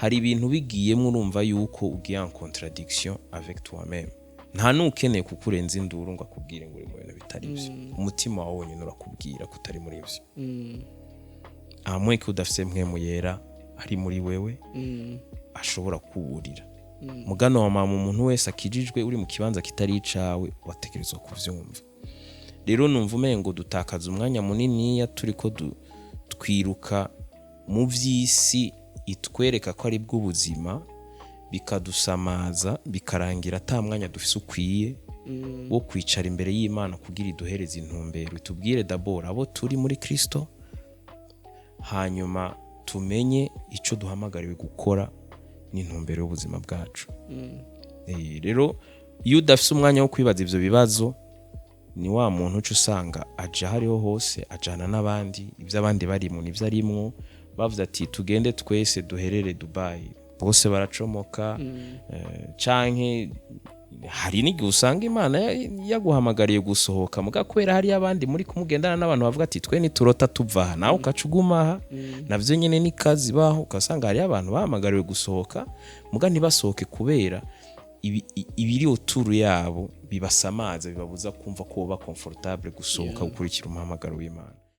Hari ibintu bigiyemo, urumva yuko ugiye en contradiction avec toi-même. Nta n'ukeneye kukurenza induru ngo akubwire ngo uri mu bintu bitari byo. Umutima wawe wonyine urakubwira ko utari muri byo, amwe ko udafite Mpwemu Yera ari muri wewe ashobora kuburira. Mugano wa mama, umuntu wese akijijwe, uri mu kibanza kitari icawe, wategerezwa kuvyumva. Rero numva umengo dutakaza umwanya muniniya turiko twiruka mu vy'isi itwereka ko ari bwo buzima, bikadusamaza, bikarangira ata mwanya dufise ukwiye wo kwicara imbere y'Imana kugira iduhereze intumbero, itubwire d'abord abo turi muri Kristo, hanyuma tumenye ico duhamagariwe gukora n'intumbero y'ubuzima bwacu. Rero iyo udafise umwanya wo kwibaza ivyo bibazo, ni wa muntu uca usanga aja hariho hose, ajana n'abandi, ibyo abandi barimo nivyo arimwo. Bavuze ati: "Tugende twese duherere Dubai", bose baracomoka. Canke hari n'igihe usanga Imana yaguhamagariye gusohoka, muga kubera hariyo abandi muri kumugendana n'abantu bavuga ati: "Twe niturota tuva aha", nawe ukaca uguma aha. Navyo nyene ni kazi baho. Ugasanga hariyo abantu bahamagariwe gusohoka, muga ntibasohoke kubera ibiri autour yabo bibasamaza, bibabuza kumva ko boba confortable gusohoka, gukurikira umuhamagaro w'Imana.